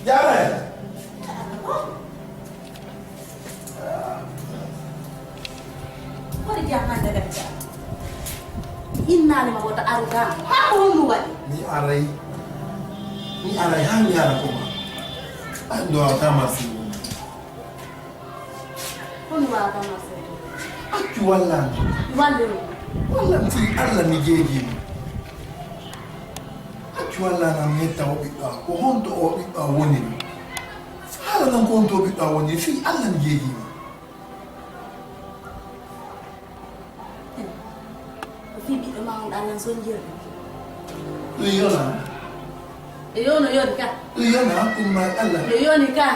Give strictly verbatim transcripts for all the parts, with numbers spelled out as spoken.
Jaara en. Hori jam hannde kadi. Mi innaali ma wota aru gaa. Haa ko honɗum waɗi? Mi aray. Mi aray haa mi ara ko ma. An ɗo a tama si. Honɗum waɗa tama si? Accu wallani. Walle. Wallan fii Allah mi jeeji ma. Accu wallana mi yetta o ɓiɗɗo am. Ko honto o ɓiɗɗo am woniri? Haala non ko honto o ɓiɗɗo am woniri fii Allah mi jeeji ma. O fii ɓiɗɗo ma on Allah sonjir. Ɗum yona. E yono yoni ka. Ɗum yona ɗum ma Allah. Yo yoni ka.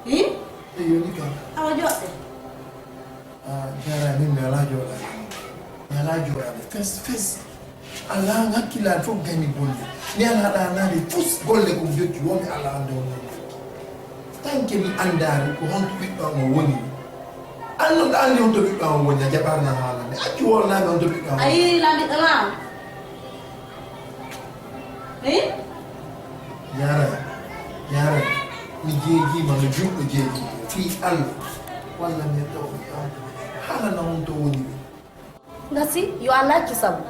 Hi? Ɗum yoni ka. Awa joɗɗe. Ah, jara min mi alaa jooɗaade. Mi alaa jooɗaade. Fes, fes. Alaa hakkilaaɗo fof gayni golle. Mi alaa ɗaanaade fus golle ko mi jokki wonɓe alaa annde on non. Tanke mi anndaari ko honto ɓiɗɗo am o woni. An non ɗa anndi honto ɓiɗɗo am o woni, a jaɓaarna haalande. Accu wolnaami honto ɓiɗɗo am o woni. A yii lambiɗɗo ma on? Hi? Yaaray, yaaray, mi jeejiima no juulɗo jeeji. Fii Allah, walla mi yetta o ɓiɗɗo am. Haalana honto woni ɓe. Gasi, yo Allah accu sabu.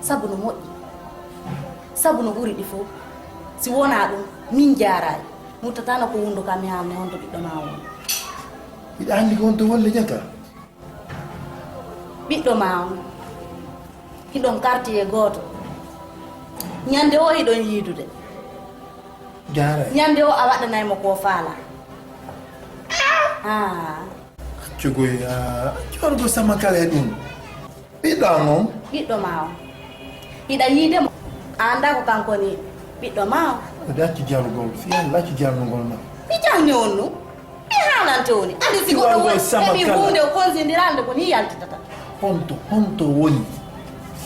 Sabu no moƴƴi. Sabu no ɓuri ɗi fof. Si wonaa ɗum, min jaaraay. Muttataano ko wondu kam mi haalne honto ɓiɗɗo ma o woni. Hiɗa anndi ko honto wonde jaka? Ɓiɗɗo ma on. Hiɗon quartier gooto. Ñande o hiɗon yiidude. Jaara. Ñande o a waɗanay mo ko faala. Ah. Accugoy, ah, accu on ko sama kala e ɗum. Ɓiɗɗo am on? Ɓiɗɗo ma on. Hiɗa yiide mo. A anndaa ko kanko ni ɓiɗɗo ma on. Aɗa accu jalugol. Fii Allah accu jalugol ma. Mi jalni on ɗum. Mi haalante woni. Anndi si goɗɗo woni. Heɓi huunde o konsindirande ko ni yaltitata. Honto, honto woni?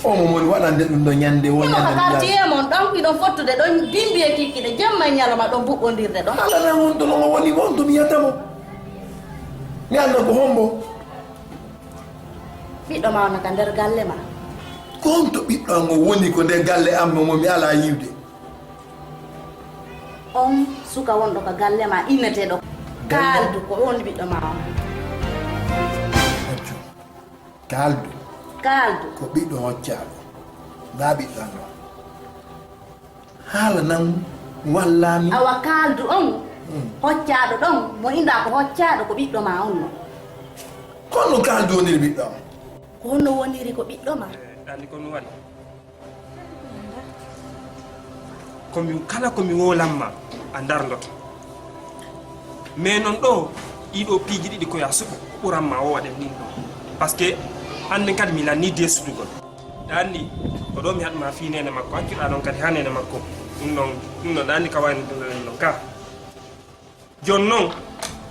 O mo woni waɗande ɗum ɗo ñande o ñande. Ka quartier mon ɗon, hiɗon fottude ɗon, bimbi e kikiɗe, jemma e ñalawma ɗon buɓɓondirde ɗon. Haalana honto no o woni, honto mi yiyata mo? Mi annda ko hombo. Ɓiɗɗo ma on ka nder galle ma. Ko honto ɓiɗɗo am o woni ko nder galle am mo mi alaa yiwde? On suka wonɗo ka galle ma inneteeɗo Kaaldu, ko on ɓiɗɗo ma on? Accu. Kaaldu. Kaaldu. Ko ɓiɗɗo hoccaaɗo. Naa ɓiɗɗo am on. Haala nan wallaa mi. Awa Kaaldu on, hmm, hoccaaɗo ɗon, mo indaa ko hoccaaɗo, ko ɓiɗɗo ma on non. Kono Kaaldu woniri ɓiɗɗo am? Ko honno woniri ko ɓiɗɗo ma? Eh, ɗanni ko mi waɗi? Ko mi, kala ko mi woolamma, a ndarndoto. Mais non ɗo, ɗiɗo piiji ɗiɗi ko ya suɓo, ɓuramma o waɗen nin ɗo. Parce que hannden kadi mi lanni deesudugol. Ɗa anndi, ko ɗo mi haɗma fii neene makko, accuɗa non kadi haa neene makko. Ɗum non, ɗum non, ɗa anndi ka wayno ɗum non ka. Jooni non,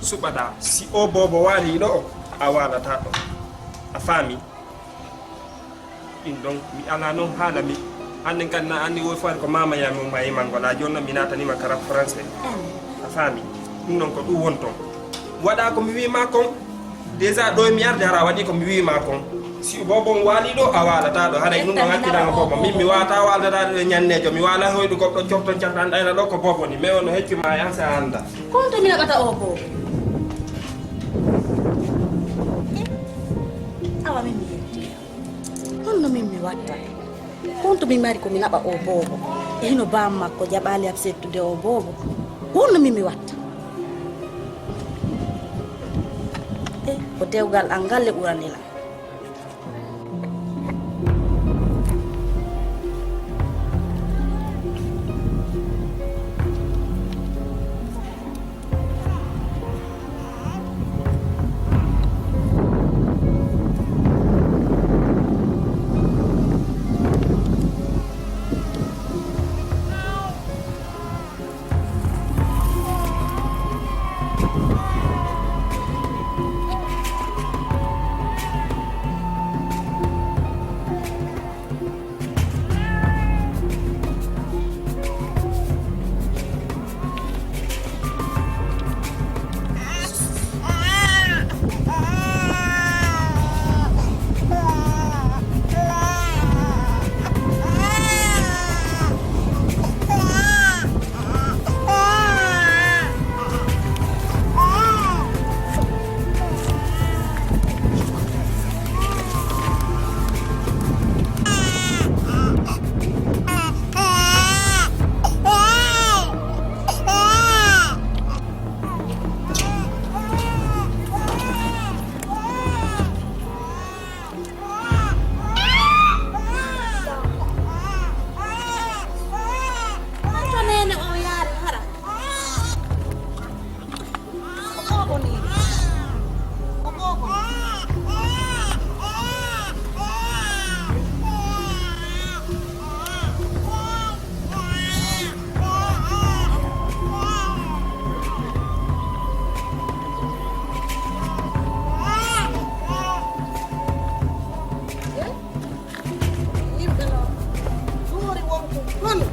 suɓaɗa, si o boobo waalii ɗo, a waalataa ɗo. A faami? Ɗin ɗon, mi alaa non haala mi. Hannden kadi na anndi woy fayde ko maama yaa mi umma e Mangola. Jooni non mi naataniima kara français. A faami? Ɗum non ko ɗum woni ton. Waɗa ko mi wi'i ma kon. Déjà ɗo e mi arde hara waɗi ko mi wi'i ma kon. Si boobo on waalii ɗo, a waalataa ɗo. Haray ɗum ɗon hakkilanga boobo. Min mi waawataa waaldaade ɗo e ñanneejo. Mi waala hoyɗu goɗɗo cofton cafɗan ɗayna ɗo ko boobo ni. Mais on no heccu ma yan sa annda. Ko honto mi naɓata o boobo? Eh, awa min mi yetti. Honno min mi watta? Honto mi mari ko mi naɓa o boobo? E hino baam makko jaɓaali am settude o boobo. Honno min mi watta? Eh, ko dewgal am ngalle ɓurani lan. Kono.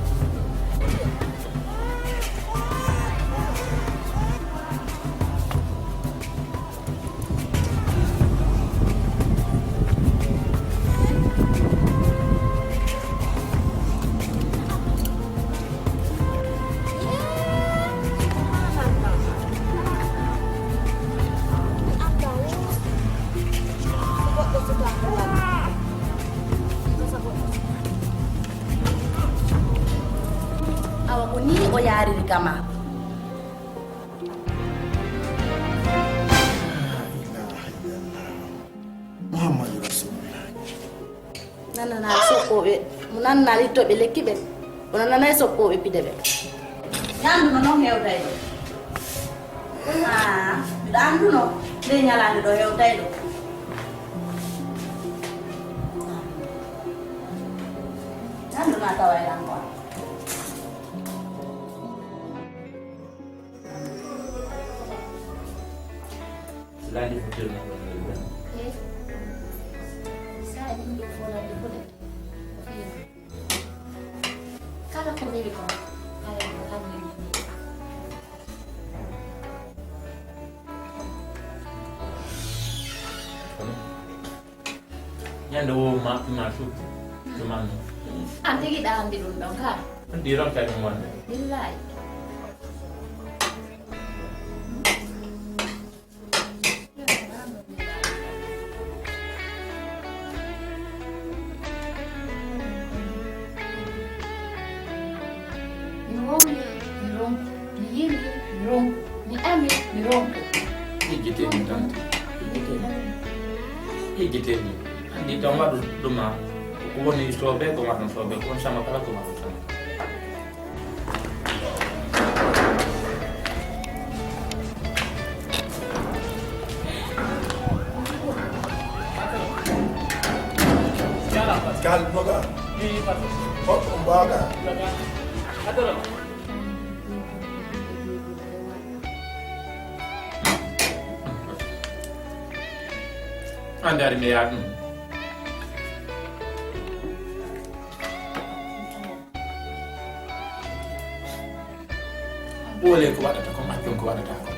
Awa ko ni o yaariri kama. La ilaha illallah. Muhammadu Rasulullah. Nanana soppooɓe, mo nanana ittooɓe lekki ɓen, o nananay soppooɓe pide ɓen. Ñamdu no non hewtay ɗo. Ah, miɗo annduno nde ñalaande ɗo hewtay ɗo. Ñamdu na taway lan ko. Landi futur na ko. Eh. Sa ɗum ɗo fo landi futur. Kala ko weli ko, kala ko kammi. Ñande wo ma, ma suutu. Tuma no. An tigi ɗa andi ɗum ɗon ka. An di ron ka ɗum wonde. Billahi. Mi wowli, mi ronku. Mi yimi, mi ronku. Mi ami, mi ronku. Yejjitee mi tan. Yejjitee mi. Yejjitee mi. Anndi tan waɗu ɗum ma. Ko woni soobee, ko waɗɗon soobee. Ko woni sama kala, ko waɗɗon sama. Gal noga. Hop, mbaga. Andari me yaɗum. Wole ko waɗata kon, accon ko waɗata kon.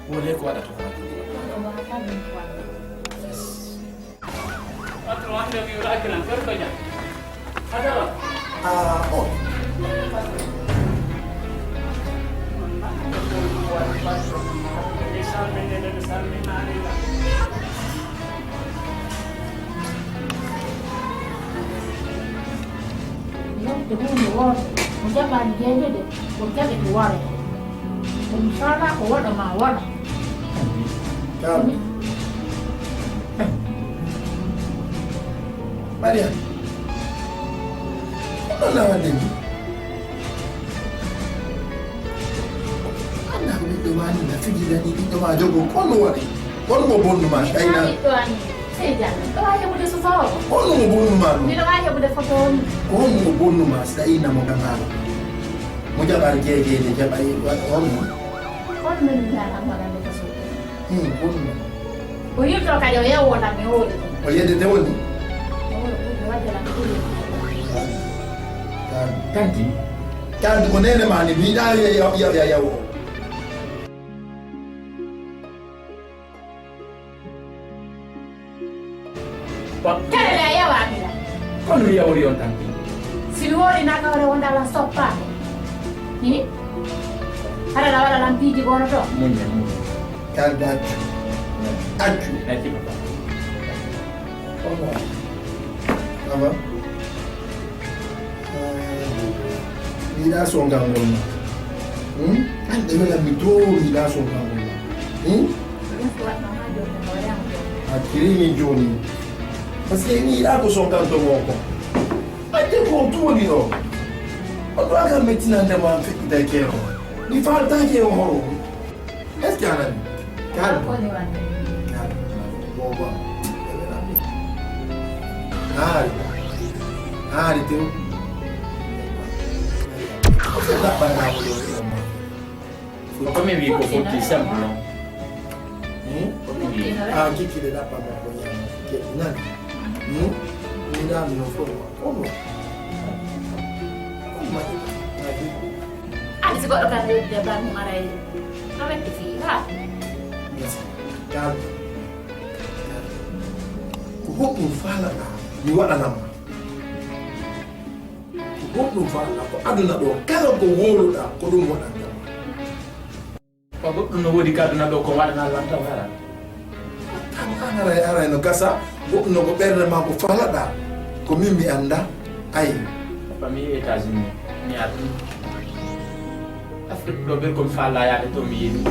Wole ko waɗata kon, accon ko waɗata kon. Patron, hannde mi wuraaki lan, ferko jam. Hadara. Ah, oh. Mi salminde, mi salminaani lan. Yonde huunde woote, mo jaɓaani jeejude, ko jaɓete warete. Ɗum sala ko waɗa ma waɗa. Kaal. Mariam, ko ɗon nawande ni? Annda ko ɓiɗɗo ma ni na fijirani ɓiɗɗo ma jogo, ko no waɗi? Ko honɗum o bonnuma? Seyna. Ɓiɗɗo an. Sey Diallo, ɗo wawi heɓude sufa o? Ko honɗum o bonnuma ɗum? Miɗo wawi heɓude photo o ni. Ko honɗum o bonnuma? Seyna mo gamaɗo. Mo jaɓar jeejeede, jaɓa e waɗa honɗum? Kono min mi ala mo waɗande ka suudu. Hmm, bonnuma. O yilto kadi o yawo lan mi hooli. O yeddete woni? O hooli ɓurɗo wadde lan ko ɓuri. Tan. Tan. Tanti. Tanti ko nene ma ni, mi yiɗa ya, ya, ya, ya, yawo. Kala la yawa mi la. Kono mi yawori on tan. Si mi wori na kawre wonda la soppa. Ni? Hara la wala lan piiji gono to. Munya, munya. Kal da. Accu. Merci, papa. Au revoir. Au revoir. Mi yiɗa songal ngol ma. Hmm? An ɗe wela mi to mi yiɗa songal ngol ma. Hmm? A kiri min joni. Parce que mi yiɗa ko songal to mo ko. Ante ko on tuwoni ɗo. On ɗo aka mettinande ma feƴƴita kero. Mi falta ke o horo. Est-ce que a nani? Calme. Calme. Bon, bon. Haari. Haari tew. Ko ɗaɓɓanɗa mo ɗo e on ma? Ko mi wi ko fotti simple non. Hmm? Ko mi wi. Ah, kiki de ɗaɓɓanɗa ko ñaama. Kiki nani? Hmm? Mi nani no fof. Ko mo? Goɗɗo kan yedde ban maray. No wetti fii ha. Yes. Dal. Ko honɗum faalaɗaa mi waɗana ma? Ko honɗum faalaɗaa ko aduna ɗo kala ko wowluɗaa ko ɗum waɗanta ma? Ko goɗɗum no woodi ka aduna ɗo ko waɗana lan taw hara. Tan an aray aray no gasa goɗɗum no ko ɓernde ma ko faalaɗaa ko min mi annda. Ayi. Papa mi États-Unis mi arti. Afrique ɗo ɓer ko mi faala yaade to mi yeeɗi.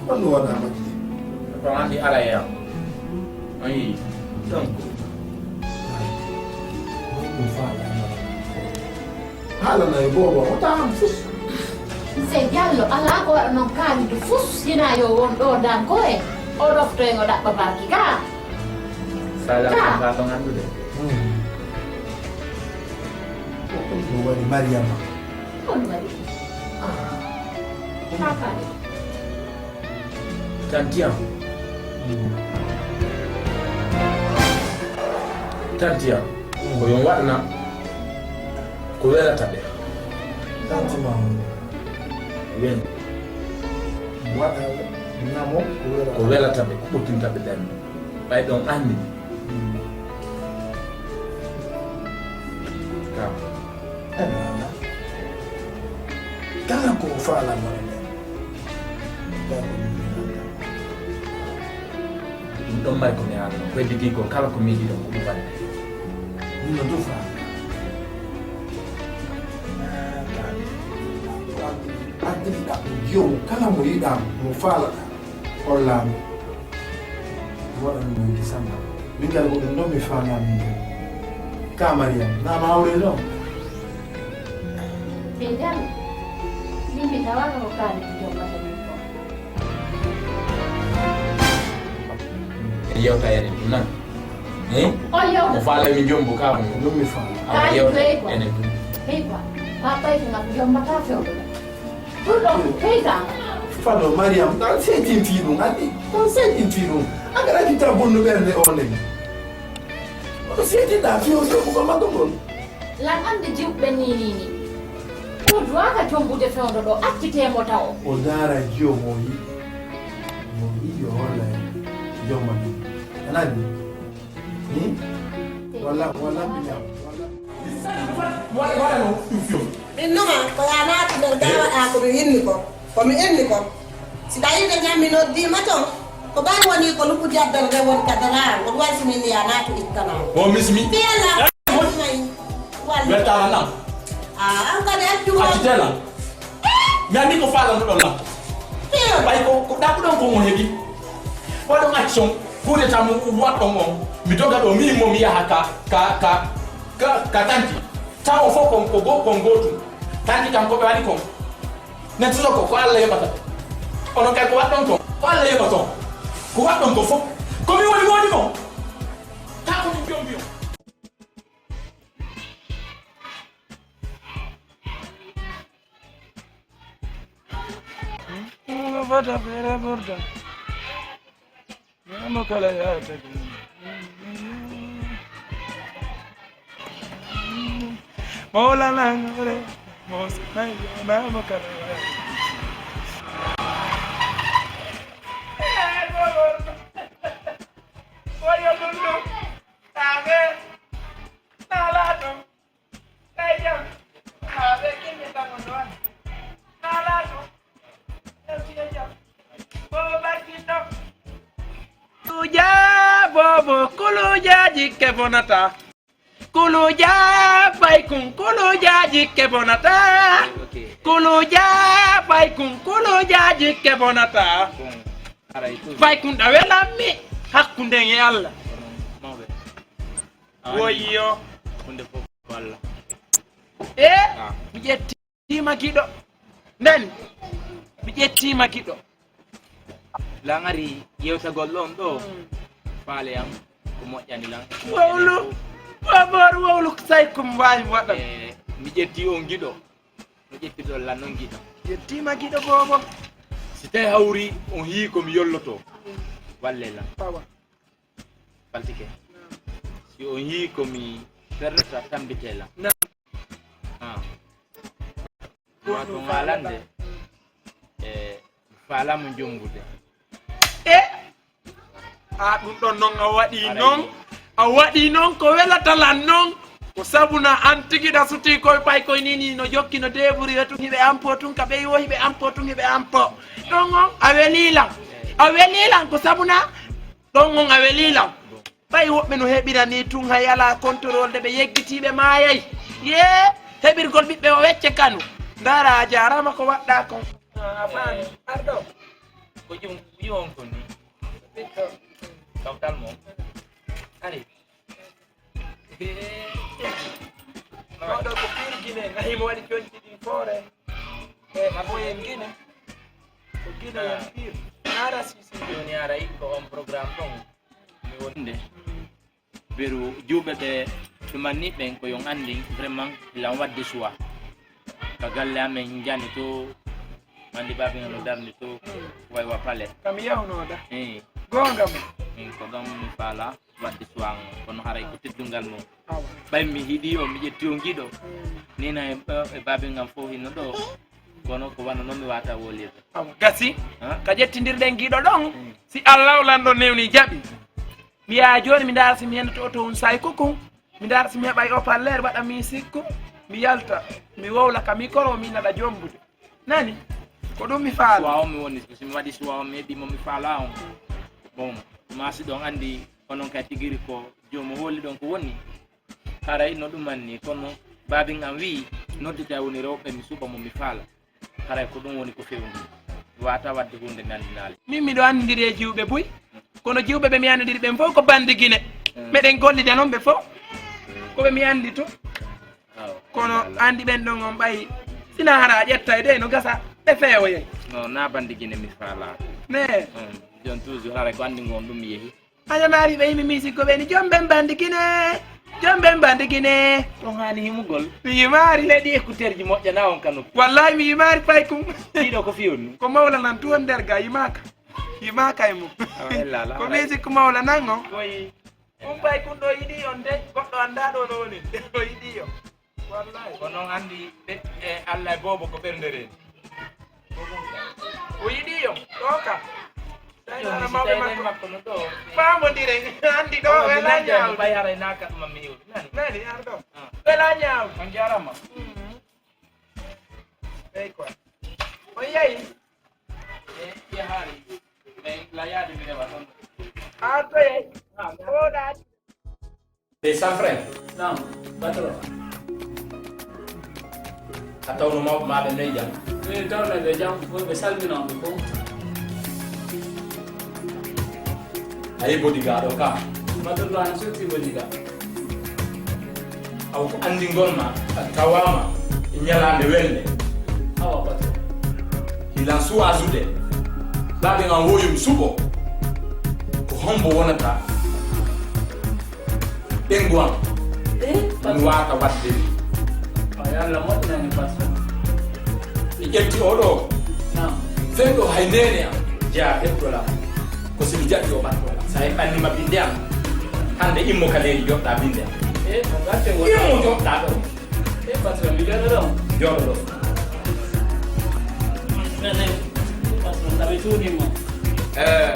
Honno waɗa majji? Papa an mi aray am. On yi. Donc. Goɗɗum faalaɗaa. Haalana e boobo o taam fus. Sey Jallo alaa ko waɗa noon kaalidu fus hina yo won ɗo dan ko e o ɗofto en o ɗaɓɓa barki ka. Sala ka. Ka ɗon anndude. Ko ɗum waɗi Mariama. Ko ɗum waɗi. Ka kaali. Tanti am. Tanti am. Ko yon waɗna ko welata ɓe. Tanti ma. Wen. Waɗa namo ko welata. Ko welata ɓe, ko ɓurtinta ɓe ɓen. Ɓay ɗon anndi. Ka. Kala ko o faalano e men. Ɗum ɗon mari ko mi haalno ko hedditi ko kala ko mi yiɗi ɗon ko ɗum waɗi. Ɗum no dofa. Addiɗa ko jiyomo kala mo yiɗa mo faalaɗa hollami. Waɗan min disamba min kala ko ɗum ɗon mi faala min kala. Ka Mariam na mawre ɗon. Ɓe jam. Min mi tawano ko kaali jommata min ko. En yewta enen ɗum nan. Eh? On yewta. Mo faala mi jombo ka mo. Ɗum mi faala. Awa yewta enen ɗum. Hey quoi. Papa ko ngam jommata fewdo. Ɗum ɗo, hey ka. Fado Mariam ɗan seetinti ɗum andi. Ɗan seetinti ɗum. An kadi accitaa bonnu ɓernde o nden. Oɗo seetinɗa fiyo jombo ko makko ngol. Lan annde jiwɓe ni ni ni. Ko duwaka jombude fewndo ɗo accitee mo tawo. O daara jiyo mo yi. Mo yi yo holla en jomma ɗum. Anani? Ni? Walla walla mi ñaam. Walla. Walla walla no ɗum fiyo. Min numa ko ya naati nder gawaɗa ko mi winni ko. Ko mi inni ko. Si tawi ɓe ñammi noddiima toon, ko ɓay woni ko luɓu jaddere nde woni ka dara, on waɗi si min liya naatu ittana. O mismi. Fiyalla. Mai. Walla. Weltaama nam. Ah, an kadi accu won. Accitee lan. Mi anndi ko faalanoɗon lan. Fiyo. Ɓay ko, ko ɗaɓɓuɗon ko mo heɓi. Waɗon action. Kuudeta mo waɗɗon on. Mi doga ɗo, mi mo mi yaha ka, ka, ka, ka, ka tanti. Taw o fof kon ko go-, kon gootum. Tanti kan ko ɓe waɗi kon. Nen suno ko, ko Allah yoɓata. Onon kay ko waɗɗon kon, ko Allah yoɓata on. Ko waɗɗon ko fof, ko mi woni moodi mon. Kaa ko min jombi on. Ɗum no fota feere ɓurta. Namo kala yaata. Mawlana ngore. Mos nayo namo kala yaata. Oyo ɗum ɗum. Ame. Nala ɗum. Ɓay jam, haa ɓe kinni tan on ɗon. Naalaaɗo, ɓe fiya jam. Boobo barkinɗo. Kuluja, boobo, kuluja, jikke bonata. Kuluja, paykun, kuluja, jikke bonata. Kuluja, paykun, kuluja, jikke bonata. Paykun ɗa welammi, hakkunden e Allah. Woyyo. Hunde fof ko Allah. E mi ƴettiima giɗo. Nden mi ƴettiima giɗo. Langari yewtagol ɗon ɗo. Faale am ko moƴƴani lan. Wowlu. Bobor wowlu say ko mi waawi waɗan. E mi ƴetti on giɗo. No ƴettirɗon lan non giɗo. Ƴettiima giɗo boobo. Si tawi hawri on yii ko mi yolloto. Walle lan. Awa. Faltike. Si on yii ko mi ferrata tambite lan. Na. Ah. Wato malande. E fala mo jombude. E a ɗum ɗon noon a waɗi noon. A waɗi noon ko welata lan noon. Ko sabuna an tigi ɗa suti koye pay koye nini no jokki no deburi yo tun hiɓe ampo tun ka ɓeyi wo hiɓe ampo tun hiɓe ampo. Ɗon on a weli lan. A weli lan ko sabuna. Ɗon on a weli lan. Ɓay woɓɓe no heɓira ni tun hay alaa contrôle de ɓe yeggitiiɓe maayay. Yee heɓirgol ɓiɓɓe o wecce kanu. Ndaara a jaaraama ko waɗɗaa kon. A faami arɗo. Ko jum jum on kon ni. Ɓiɗɗo. Kawtal mo. Ari. Oɗo ko pir Gine, nayi mo waɗi conci ɗin foore. E moyen Gine. Ko Gine en pir. Nara sisi. Joni aray ko on programme ɗon. Mi wonde. Beru juuɓe ɓe ɗumanni ɓen ko yon anndi vraiment ilan wadde choix ka galle amen jani to anndi baabina no darni to waywa pale kam yawnoda eh goonga mo min ko ɗon mi faala wadde choix on kono haray ko teddungal mum awa ɓay mi hiɗi o mi ƴetti o giɗo nina e e baabin am fof hino ɗo kono ko wano noon mi wata wolirde awa gasi ka ƴettindirɗen giɗo ɗon si allah o lanɗo newni jaɓi mi yaha jooni mi ndaara si mi hennata oto on say kukun mi ndaara si mi heɓay opalleer waɗa mi sikku mi yalta mi wowla ka mikoro mi naɗa jombude nani ko ɗum mi faala suwa on mi woni so mi waɗi suwa on mi heɓi mo mi faala on bon masi ɗon anndi onon kay tigiri ko joom o hooli ɗon ko woni haray no ɗumanni kono baabin am wi'i noddita woni rewɓe mi suɓa mo mi faala haray ko ɗum woni ko fewndi mi wata wadde hunde mi anndinaali min miɗo anndindiri e jiwɓe buy kono jiwɓe ɓe mi anndidiri ɓen fof ko bande gine meɗen gollida noon ɓe fof ko ɓe mi anndi tun kono anndi ɓen ɗon on ɓay sina hara a ƴettay de no gasa ɓe feewoyay no na bande gine mi faala ne jon toujours haray ko anndi ngon ɗum mi yehi Aja maari ɓe yimi musique ko ɓeni jom ɓen bandi Gine jom ɓen bandi Gine ɗum haani himugol mi yimaari leydi écouteur ji moƴƴana on ka noppi wallahi mi yimaari pay kum ɗiɗo ko fiyon nu ko mawla nan tuwon nder ga yimaaka yimaaka e mum ko musique ko mawla nan on koyi ɗum pay kun ɗo yiɗi on de goɗɗo annda ɗo no woni o yiɗi on Wallahi. Ko noon anndi ɓe e Allah e boobo ko ɓernde reeni. O yiɗi yo ɗo ka. Tawi ana mawɓe makko no ɗo. Faamondire anndi ɗo wela ñaawde. Ɓay haray naaka ɗuma mi iwde nani. Nani ar ɗo. Wela ñaawde. On jaarama. Ɓey quoi. O yeyi. E yahaari. Ɓey la yaade mi rewa toon. Ar ɗo yeyi. Oɗaati. Ɓe sanfren. Naam, patron. A tawno mawɓe maɓe noy jam? Min tawno ɓe jam, fof ɓe salmino ɓe fof. A yi bodiga ɗo ka? Patron ɗo ana sotti bodiga. Aw ko anndingol ma a tawama e ñalaande welde. Awa patron. Hilan suwasude. Baɓe an woyum suɓo. Ko hombo wonata? Ɓengu am. Eh, mi wata wadde ni. Ay Allah moƴƴinani patron. Mi ƴetti oɗo. Naam. Fenɗo hay nene am jeya heɓɗolam. Ko somi jaɓi o ɓattolam. Sa en ɓannima binde am. Hande immo ka leydi joɗɗa binde am. Eh, ko gatte woni. Immo joɗɗa ɗo. Eh, patron, mi joɗo ɗo. Joɗo ɗo. Patron, ɗaɓe cuuni mo. Eh.